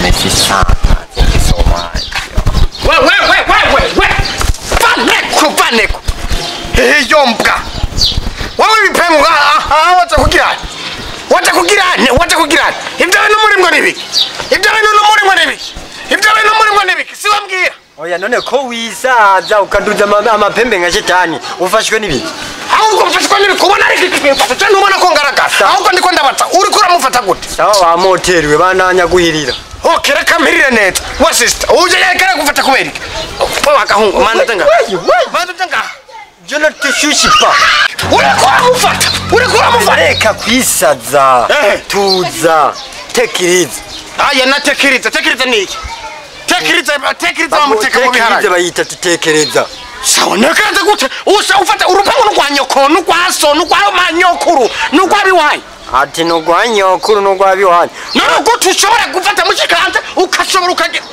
Merci sana. Thank you so much. We. Vaneko. Hey, yombwa. Wewe bipengo wacha kugirana. Wacha kugirana. Ibyo bintu muri mwe nibiki. Ibyo bintu muri mwe nibiki. Ibyo bintu muri mwe nibiki. Si wambwira. Oya none ko wisaza ukaduza amapembe nka shetani ufashwe nibiki? Ahubwo mfashwe nibiki ubona ari kikimfata cyane ubona ko ngaragara. Ahubwo ndiko ndabata uri kuramufata gute? Sawa wa moteriwe bananya guhirira. Okay, reka mpirire neza. Wa sister, uje yerekana gufata kubera iki? Wewe agahungu, manda tanga. Manda tanga. Je ne te suffis pas. Uri kuramufata. Reka kwisaza. Tuza. Tekiriza. Aya na tekiriza. Tekiriza ni iki? Tekiriza bamuteka mu biharage. Tekiriza bayita tekereza. Sawa, nekereza gute? Usa ufata urupangu n'urwa nyoko, n'urwa so, n'urwa manyokuru, n'urwa biwayi. Ati n'urwa nyokuru n'urwa biwayi. None gute ushobora gufata mushikanje ukashobora ukagira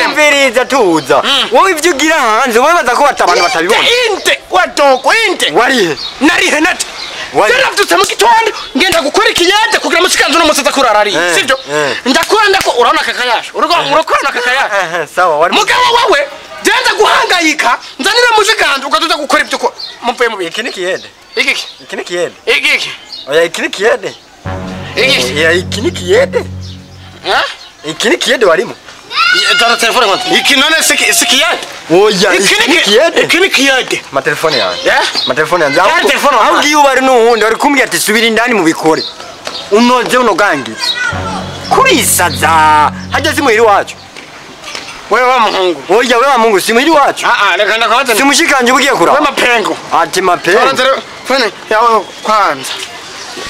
umviriza tuza. Wowe ivyo ugira hanze wowe baza ko abantu batabibona. Inde wadoko inde. Warihe? Narihe nate. Naravyutse mu gitondo ngenda gukora ikiyede kugira mushikanje no musaza kurara ari. Sivyo? Ndakora ndako urabona kakayasha. Urakora kakayasha. Sawa wari. Mugabo wawe genda guhangayika nzanira mushikanje ukaduza gukora ibyo ko mupfuye mu bihe. Iki ni kiyede. Iki. Iki ni kiyede. Iki. Oya iki ni kiyede. Iki. Ya iki ni kiyede. Ha? Iki ni kiyede warimo. Tara telefone kwanza. Iki none si kiyede. Oya iki ni kiyede. Iki ni kiyede. Ma telefone yanjye. Eh? Ma telefone yanjye. Ya telefone aho ngiye ubari n'uwundi wari kumbwira ati subira indani mu bikore. Unoze unogangize. Kurisaza hajya si muhiri wacu. Wewe wa muhungu. Oya wewe wa muhungu si muhiri wacu. Ah reka ndakwaza. Si mushikanje ugiye kura. Wewe mapengo. Ati mapengo. Tara telefone yawe kwanza.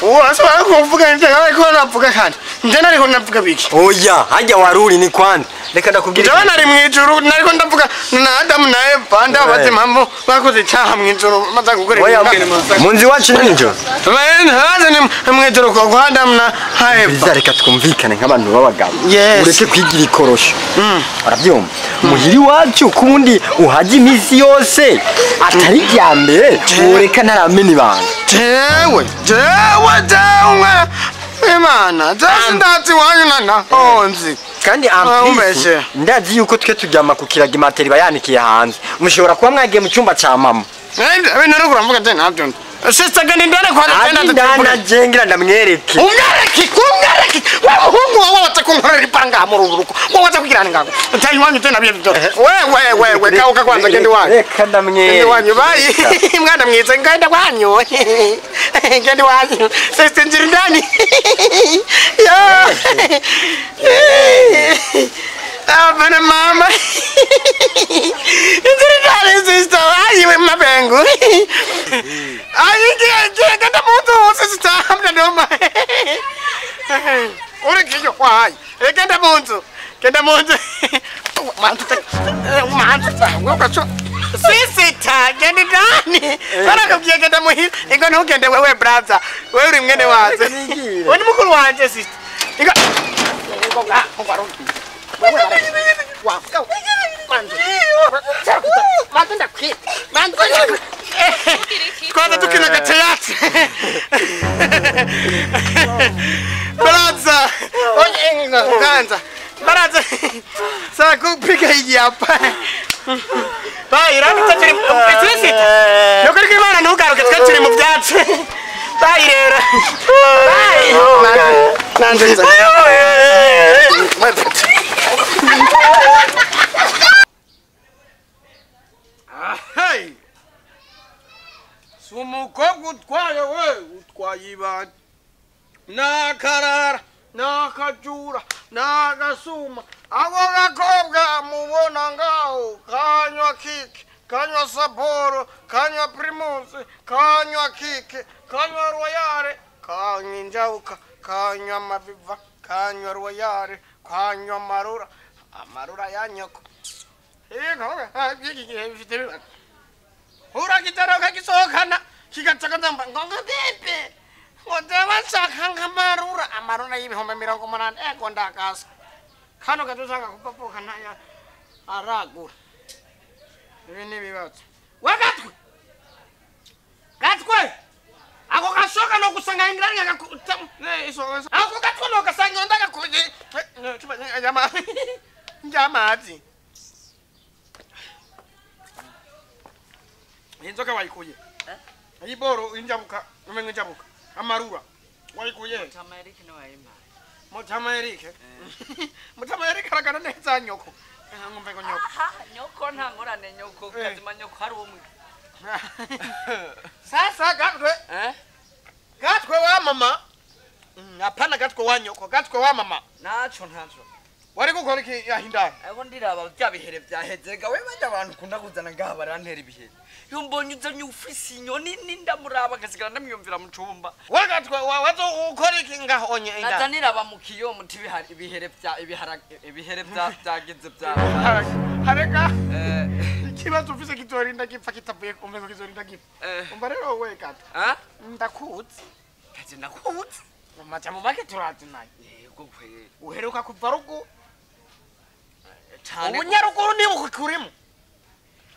Uwasa kuvuga nje ariko navuga kandi. Nje nariko navuga biki. Oya hajya waruri ni kwanza. Reka ndakubwira. Nje nari mwijuru nariko ndavuga na Adamu na Eva ndabaze impamvu bakoze icyaha mwijuru maze gukora ibintu. Munzi wacu ni nijoro. Haze ni mwijuru kwa Adamu na Eva. Biza reka twumvikane nk'abantu b'abagabo. Ureke kwigira ikorosho. Urabyumva? Muhiri wacu kundi uhaje imisi yose atari rya mbere ureka ntaramena ibanga. Jewe Imana ndazi wanyu nana onzi kandi ampisi ndazi yuko twe turyama ku kirago imateri bayanikiye hanze mushobora kuba mwagiye mu cyumba ca mama. Nari kuramvuga nje ntabyo. Sister gani ndane kwa ndana jengira ndamwereke. Umwereke we muhungu wawe watakunkorera ipanga mu ruruko. Wowe watakugirana ngako. Ntayi wanyu tena byo. We kauka kwanza gende wanyu. Reka ndamwereke. Gende wanyu bayi. Mwana mwiza ngenda wanyu. Gende wanyu. Sister njiri ndani. Yo. Bana mama. Njiri ndani sister. Ayi we mabengu. Ayi genda muntu sister hamna noma. Uri kiyo kwayi. Genda muntu. Genda muntu. Mantu Sister genda ndani. Barakubwiye genda muhira. Ingo ntugende wewe brother. Wewe uri mwene waze. Wewe ni mukuru wanje sister. Ingo Kwanza tukina gateyatsi. Baraza. Kwanza. Baraza. Sasa kupiga hii hapa. Bayi rani turi sisita. Yokuri kimana ntugaruke twe turi mu byatsi. Bayi rero. Bayi. Nanje nza. Hey. Si umukobwa utwaye we utwaye ibandi. Nakarara, nakajura, nagasuma. Ako gakobwa mubona ngaho kanywa kike, kanywa saboro, kanywa primusi, kanywa kike, kanywa royale, kanywa injauka, kanywa maviva, kanywa royale, kanywa marura, amarura ya nyoko. Uragitara ukagisohokana kigaca ngo bebe ngo ndabashaka nk'amarura amarura y'80,000 ego ndakasa kano gato kupapuka ntaya aragura. Ibi ni ibibazo. We gatwe gatwe ako gashoka no gusanga ingiranye ako gatwe no gasanga ndagakuje njamazi. Inzoka wayikuye. Eh? Iboro injabuka, umenga injabuka. Amarura wayikuye. Mutama Eric no wayimpaye. Mutama Eric. Mutama Eric aragana neza nyoko. Ngumve ko nyoko. Nyoko nta ngorane nyoko kazima nyoko hari umwe. Sasa gatwe. Eh? Gatwe wa mama. Hapana gatwe wa nyoko, gatwe wa mama. Nacho ntacho. Wari gukora iki yahindana? Ego ndiraba bya bihere byaheze gawe bajya abantu kunda kuzana ngaha barantera ibihere. Iyo mbonye uzanye ufisi inyoni ndamuraba akasigara ndamwiyumvira mu cumba. Wagatwe wazo ukora iki ngaho onye inda? Naza niraba mu kiyo muti ibihere bya ibihere bya byagize bya. Hareka. Ikibazo ufise kizorinda gipfa kitavuye umeze kizorinda gipfa. Umva rero we gatwe. Ah? Ndakuzi. Kaje ndakuzi. Mu make turazinanye. Yego kwe. Uheruka kuva rugo. Ubunyaruguru niba ukurimo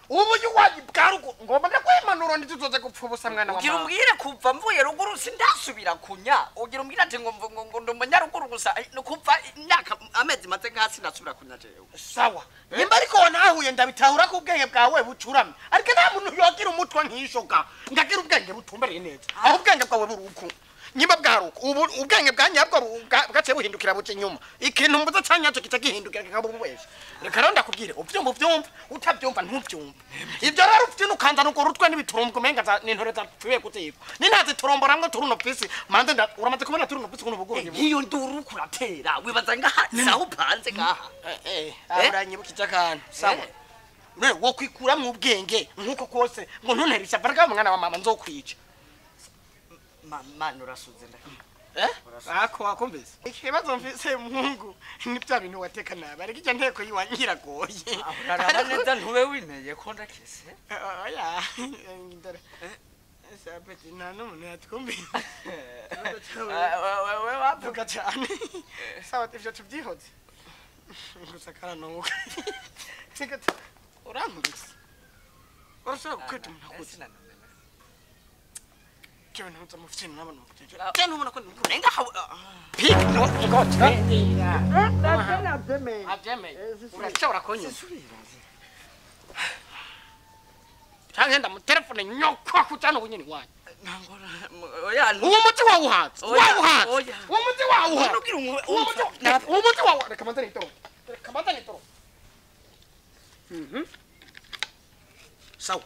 ubu waji bwa ruguru ngomba ndakwimanura ndituzoze gupfa ubusa mwana wa ugira umbwire kuva mvuye ruguru sindasubira kunya ugira umbwire ati ngo ngo ndi umunyaruguru gusa no kuva imyaka amezi maze nka sinasubira kunya jewe. Sawa nimba ariko wanahuye ndabitahura ko ubwenge bwawe bucuramye ariko nta muntu yogira umutwe nk'ishoka ngagira ubwenge butumbereye neza aho ubwenge bwawe buri uku nyimba bwaruko ubu ubwenge bwa nyabwo bwaciye buhindukira buce inyuma ikintu mbuze cyanyaco kica gihindukira kikaba ububesha. Reka rero ndakubwire uvyumva uvyumva utavyumva ntuvyumva. Ivyo rero ufite ukanza nuko rutwe n'ibiturumbwe umenga n'intore zapfuye kutikwa nintazituromboramwo turuno pisi manze uramaze kubona turuno pisi kuno buguru nkiyo nduru kuratera wibaza ngaha saho upanze ngaha uranyibukije akantu. Sawa ne wo kwikuramwo ubwenge nkuko kose ngo ntuntere ishyamba rwa mwana wa mama nzokwica. Mama urasuze ndakubwira. Ako wakumvise ikibazo mfise mungu ni bya bintu wateka nabi ariko ijya nteko yiwanyiragoye. Uraraba neza ntube winteye ko ndakese. Oya ndara sapeti nta n'umuntu yatwumvise. Wewe wavuga cyane. Sawa ivyo tubyihoze gusa karanoka urankubise urashobora kwita umuntu akuze. Jewe ntuza mufite n'abana mufite. Jewe ntubona ko nenga pick no god. Abyemeye. Urashobora kunyuma. Canke ndamutelefone nyoko kutana ubunyeni wanyu. Nangora oya uwo muti wawuhatse. Wawuhatse. Uwo muti wawuhatse. Uwo muti wawu reka manze nitoro. Reka manze nitoro. Sawa.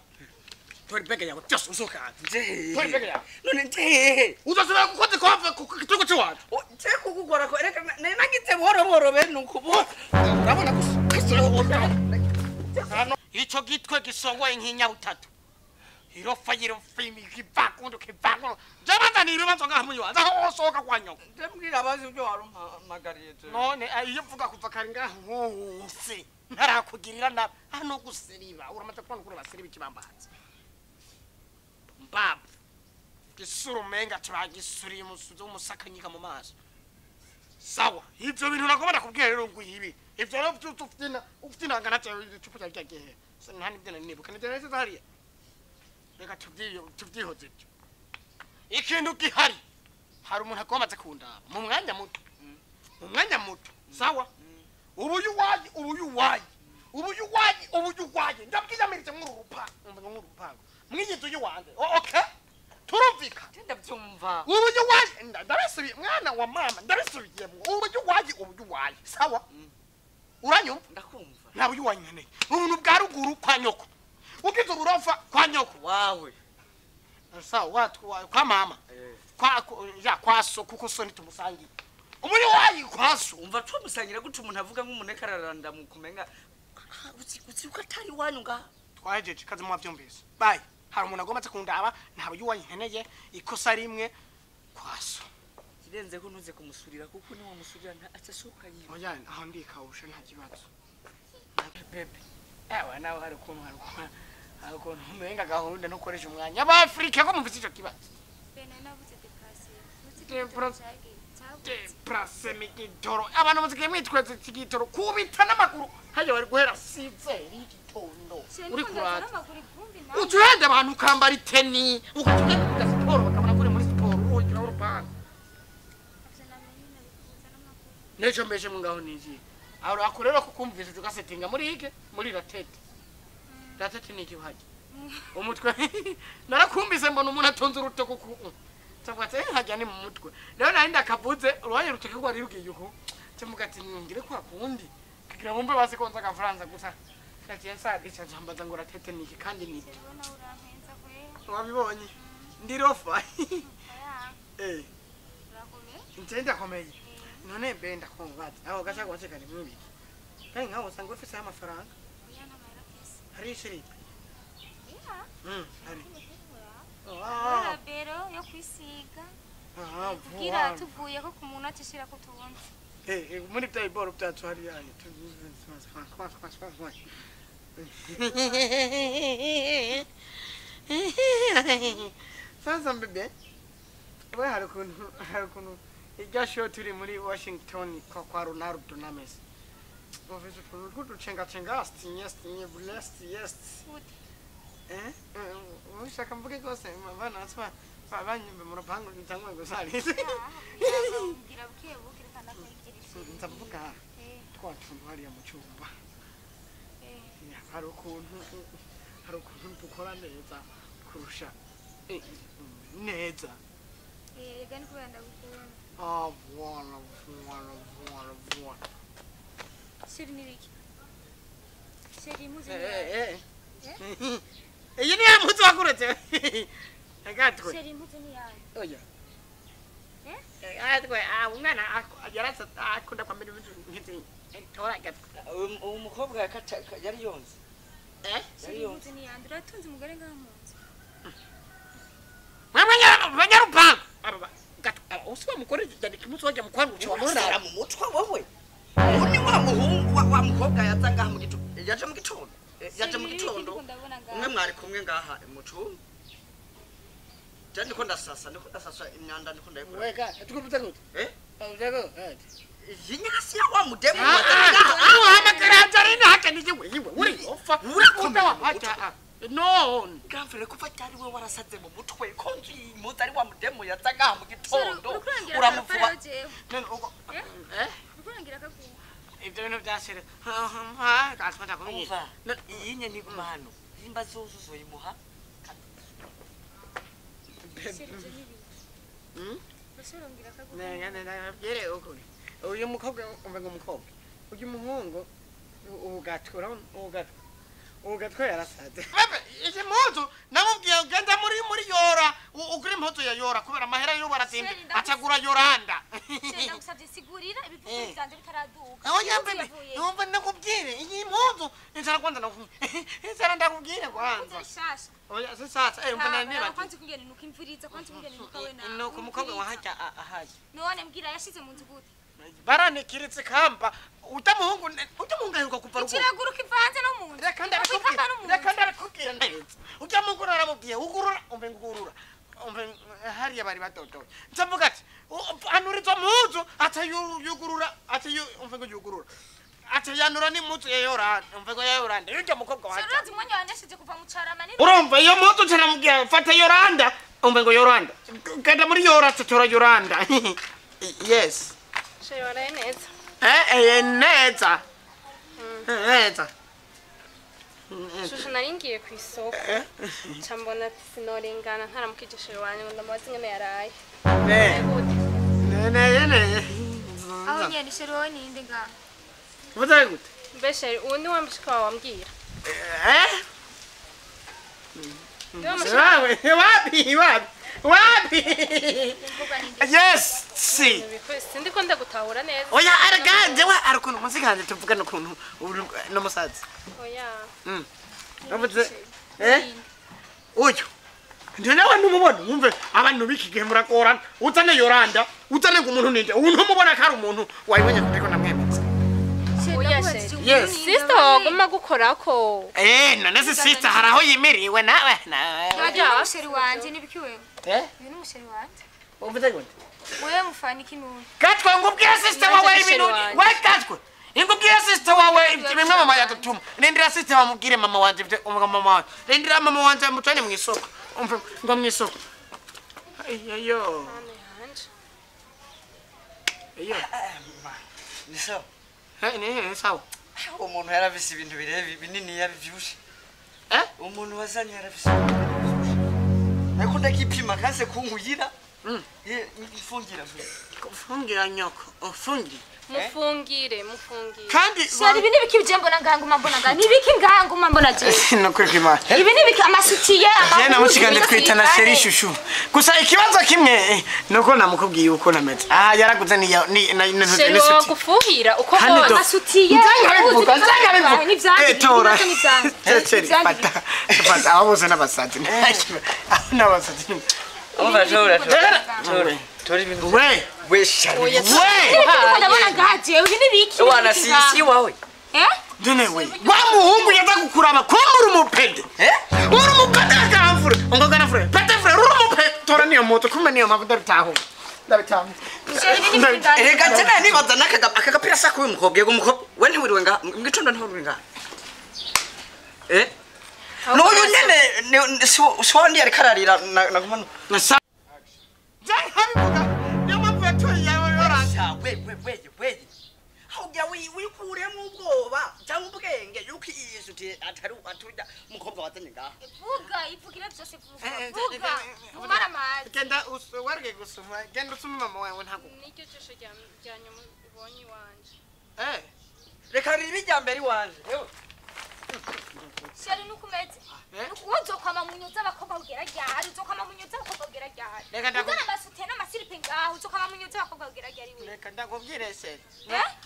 Tori bege yawe byose usohoka hanze. Tori bege yawe. None nje. Uzasubira gukora ikofe ku gitugu cy'iwacu. Nje kugukora ko reka nagize buhoro buhoro bene uko. Urabona gusa. Ico gitwe gisongoye nk'inyabutatu. Irofa yirofa ikivakundo kivakundo. Jabanza ni ibibazo ngaha mu iwacu. Aho osohoka kwa nyoko. Ndembwira abazi ibyo warumpamagariye je. None iyo mvuga kuva kare ngaha hose ntarakugirira nabi. Hano gusiriba uramaze kubona ukuntu basiriba ikibambazi. Mbabu gisura umenga turagisuriye umusuzi w'umusakanyika mu maso. Sawa ivyo bintu nagomba nakubwira rero ngo ibi ivyo rero ufite ufite ngana cyawe icupa cyawe cyagiye nta nibyo nibuka nibyo nahise hariya. Reka tubyihoze ibyo. Ikintu gihari hari umuntu agomba kundaba mu mwanya muto mu mwanya muto. Sawa ubu yuwaye ubu yuwaye ubu yuwaye ubu yuwaye ndabwiyamiritse nk'uru rupango nk'uru rupango mwinyizu yiwanze. Okay Turumvika. Ndabyumva. Uburyo waje ndabisubiye mwana wa mama ndabisubiyemo. Uburyo waje uburyo waje. Sawa? Uranyumva? Ndakumva. Nta buryo wanyeneye. Ubuntu bwa ruguru kwa nyoko. Ugize uburofa kwa nyoko. Wawe. Sawa kwa mama. Kwa ya kwa so kuko so nitumusangiye. Umuri wayi kwa so. Umva tumusangira gute umuntu avuga nk'umuneka araranda mu kumenga. Uzi uko atari wanyu nga. Twahejeje kazi mwavyumvise. Bye. Hari umuntu agomba kundaba nta buryo wanyeneye ikosa rimwe kwa so. Kirenze ko ntuze kumusurira kuko ni wamusurira acasohoka yiwe. Oya aho ndikawusha nta kibazo. Bebe. Ewa nawe hari ukuntu hari ukuntu umenga gahunda no koresha umwanya. Abafrika ko mumvise ico kibazo. Bene nabuze depression. Depression migitoro. Abantu muzikiye mwitweze kigitoro kubita n'amaguru. Haje bari guhera size y'igitondo. Uri kurata. Utuhende abantu ukambara iteni, ukatugenda kuga siporo bakabona kuri muri siporo ugira urupango. Nejo mbeje mungaho niji. Aho akorera kukumvisa tugasetinga muri hike muri ratete. Ratete ni ikihaje. Umutwe narakumvise mbona umuntu atonze urutoko ku. Cyangwa ati hajya ni mu mutwe. Rero nari ndakavuze uruhanye rutoko rwari rugiye uko. Cyangwa ati ngire kwa kundi. Kugira bumbe basikonza agafaransa gusa. Kagiye nsadisha njambaza ngo ratete ni iki kandi ni. Wabibonye? Ndirofa. Eh. Ntenda komeye. None mbe ndakumva aho gacha kwashikana mwibiki. Kandi nkaho usanga ufise amafaranga. Oya namahera mfise. Hari ishiripe. Yeah. Hari. Ah. Bero yo kwisiga. Ah, kugira tuvuye ko ku muntu atishira ko tubonze. Eh, muri bya iboro byacu hari yani. Sasa mbebe. We hari ukuntu irya show turi muri Washington kwa Ronaldo na Messi. Ofisi kudu chenga chenga stinye stinye blessed yes. Eh? Ushaka mvuge kose bana atwa banyumve mu rupangu ntangwe gusali. Ngira buke buke reka ndakwigirisha. Ndavuga. Twatuntu hariya mu cyumba. Hari ukuntu dukora neza kurusha neza. Rega ni kubera ndagukunda. Ah, voilà, voilà, voilà, voilà. Chéri ni biki? Chéri impuzu ni yawe. Iyi ni ya mpuzu wakuretse. Agatwe. Chéri impuzu ni yawe. Oya. Agatwe, umwana yaratse akunda kwambara ibintu nk'izi. Tora agatwe. Uwo mukobwa yari yonze. Eh? Chéri impuzu ni yawe. Uratunze umugore ngaha mu nzu. Mwe banyarupangu. Aba gatwe, usiba mukore jandika impuzu wajya mukwangu cyo wamurara mu mutwe wowe. Uni wa muhungu wa mukobwa yaza ngaha mu gitondo. Yaje mu gitondo. Yaje mu gitondo. Umwe mwari kumwe ngaha mu cumba. Je ndiko ndasasa imyanda ndiko ndayikora. Wega, tukuvuze gute? Eh? Uvuze gute? Inyasi ya wa mudemu uhamagara Angelina haka nije wewe uri ofa urakomeye hacha. No, Gramfere kuva cyari we warasaze mu mutwe ko nzu impuzu ari wa mudemu yaza ngaha mu gitondo uramuvuba. None uko eh? Ukurangira kaguha. Ibyo bintu byashere. Ha, gasfata kumenya. Iyi nye ni gumano. Imba zozo zoyimuha. Ne, ukuri. Uyu mukobwa umva ngo umukobwa. Uyu muhungu ugatwe ugatwe. Ugatwe yarasaze. Bebe, iki mpuzu namubwiye ugenda muri yora ugura impuzu ya yora kubera amahera yo barazimbe acagura yoranda. Ndagusabye sigurira ibivugo byanje bitaraduka. Oya bebe, numva ndakubwire iyi mpuzu inzara kwanza nakubwire. Inzara ndakubwire kwanza. Oya sasa eh mbona niba. Kwanza kungene nuko imvuriza kwanza kungene nuko we na. Nuko umukobwa wahaja ahaje. None mbwira yashize mu nzu gute? Baranikiritse kamba utamuhungu aheruka kuva rugo. Ikiraguruka ivanze no mu nzu. Reka ndabikubwira neza. Ujya mugura aramubwiye ugurura umve ngurura. Umve hariya bari batotoye. Nzavuga ati anura izo mpuzu ata yugurura ata umve ngo yugurura. Ata yanura ni mpuzu ya Yoranda umve ngo ya Yoranda. Yujya mukobwa wacu. Surazi umwanya wanyashije kuva mu carama ni. Urumva iyo mpuzu ntaramubwiye fata Yoranda umve ngo Yoranda. Genda muri Yora tutora Yoranda. Yes. Chéri waraye neza. Neza. Neza. Shusho nari ngiye ku isoko. Nca mbona sinorengana ntaramukije chéri wanje ngo ndamubaze ingene yaraye. Ne. Aho nyene chéri wawe ninde ngaha? Uvuze gute? Mbe chéri uwo ni wa mushika wawe wambwira. Wapi? Yes, si. Sindi ko ndagutahura neza. Oya araganje wa arukuntu musikanje tuvugana ukuntu no musazi. Oya. Uvuze uyu. Ndio nawe numubona wumve abantu biki gihe murakorana utane yoranda utane ngo umuntu ninde untumubona kari umuntu wayibonye ndiko namwemeza. Oya chéri. Yes. Sister wagomba gukorako. None se sister haraho yimiriwe nawe. Uyu ni umuchéri wanje nibiki wewe? Uyu ni umuchéri wanje. Uvuze gute? Wewe mufana iki none? Katwe ngubwira sister wawe ibintu. We katwe. Ingubwira sister wawe bimwe mama yadutuma. Rindira sister wamubwire mama wanje mama wanje. Rindira mama wanje mutane mu isoko. Umve ngo mu isoko. Ayo. Ayo. Ni sawa. Ni sawa. Umuntu yarafise ibintu birebi binini yabivyushe. Umuntu wazanye yarafise ibintu bivyushe. Ariko ndakipima kanse kunkuyira. Mfungira. Fungira nyoko. Ufungira. Mufungire. Kandi chéri ibi nibiki bije mbona ngaha nguma mbona ngaha. Nibiki ngaha nguma mbona je. Nukuri kwimana. Ibi nibiki amasutiye Je namushikande twitana chéri shushu. Gusa ikibazo kimwe nuko namukubwiye uko nameze. Yaraguze ni ni chéri wagufuhira uko bose amasutiye. Nzangabivuga. Tora. Chéri fata abo bose n'abasazi. N'abasazi. Umva tora. Tora ibintu. We shari. We. Ndabona ngaha jewe ibi nibiki? Wana si wawe. Dene we. Wa muhungu yaza kukuraba kumbura umupede. Uri umupede akamfure. Ngo ganafure. Pete fure uri umupede. Tora niyo moto kumbe niyo mavuta bitaho. Ndabitaho. Reka tena nibaza naka gapira sako uyu mukobwa yego mukobwa we ntiwiriwe ngaha mu gitondo ntiwiriwe ngaha. N'uyu nyene si wandi yariko ararira naguma. Nzabivuga. Niyo mpamvu yatoye yawe yoranda. We. Haugira wikuremo ubwoba cyangwa ubwenge yuko iyi suti atari aturya mukobwa wazanye ngaha. Vuga ivugire byose vuga. Umara amazi. Genda warge gusuma. Genda usume mama wawe ntago. Niryo jisho rya nyuma ubonye iwanje. Reka ribe irya mbere iwanje. Chéri nukumeze. Uzokwama munyoza abakobwa kugera ryari? Uzokwama munyoza abakobwa kugera ryari? Uzana amasutiye n'amasiripe ngaho uzokwama munyoza abakobwa kugera ryari we? Reka ndakubwire chéri.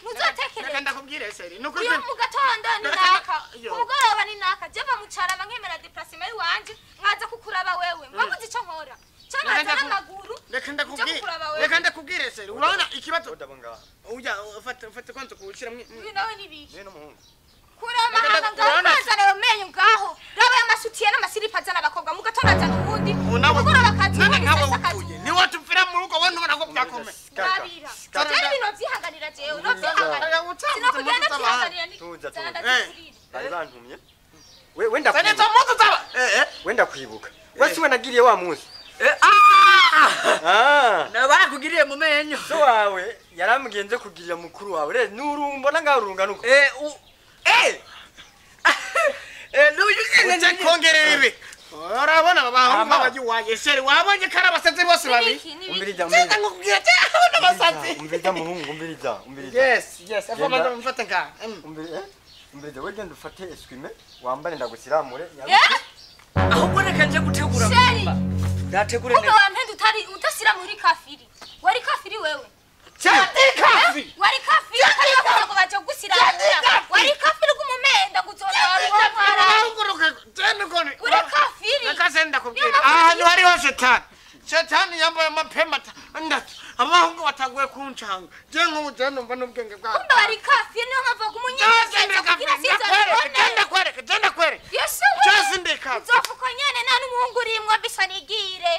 Nuzotekereza. Reka ndakubwire chéri. Uyu mu gatondo ni naka. Ku mugoroba ni naka. Je va mucarama nkemera déplacement iwanje nkaza kukuraba wewe. Mbabuze ico nkora. Cyo nkaza n'amaguru. Reka ndakubwire. Reka ndakubwire chéri. Urabona ikibazo. Uya ufata kwanza kuwushira mwe. Uyu nawe nibiki? Ni n'umuhungu. Kurama hanga ngaho azana amenyo ngaho. Raba amasutiye n'amasiripa azana abakobwa mu gatondo azana uwundi. Mugoroba akazi. None nkawe upfuye. Ni watupfira mu rugo wowe ntubona ko byakomeye. Rabira. Jewe ibintu vyihanganira jewe. Novyihanganira. Sinokugenda vyihanganira ni. Tuza. Bari bantumye. We wenda wenda kwibuka. Wese we nagiriye wa munsi. Na barakugiriye mu menyo. So wawe yaramugenze kugirira mukuru wawe. Re nurumbona ngaho urungana uko. N'uyu nyene kongerera ibi. Urabona abahungu babagiwaye chéri wabonye kari abasazi bose babi. Umviriza. Ngukubwira cyane abasazi. Umviriza muhungu umviriza. Yes, ava mfate nga. Umviriza we genda ufate eswime wambare ndagusiramure. Ahubwo reka nje gutegura. Ndategure neza. Kumbe wampenda utari utasira muri kafiri. Wari kafiri wewe. Kafiri. Wari kafiri kari bakuza ngo baje gusiramura. Wari kafiri kumumenda kuzora. Uri kafiri. Reka senda kubwira. Ahantu hariho shetani. Shetani yambaye amapema ndatu. Abahungu batanguye kuncanga. Je nk'ubu je numva n'ubwenge bwawe. Kumbe wari kafiri niyo mpamvu kumunyegeza kugira sinza bibone. Genda kwereke. Yesu we. Cyose ndeka. Uzofuko nyene nta n'umuhungu urimwo bisa nigire.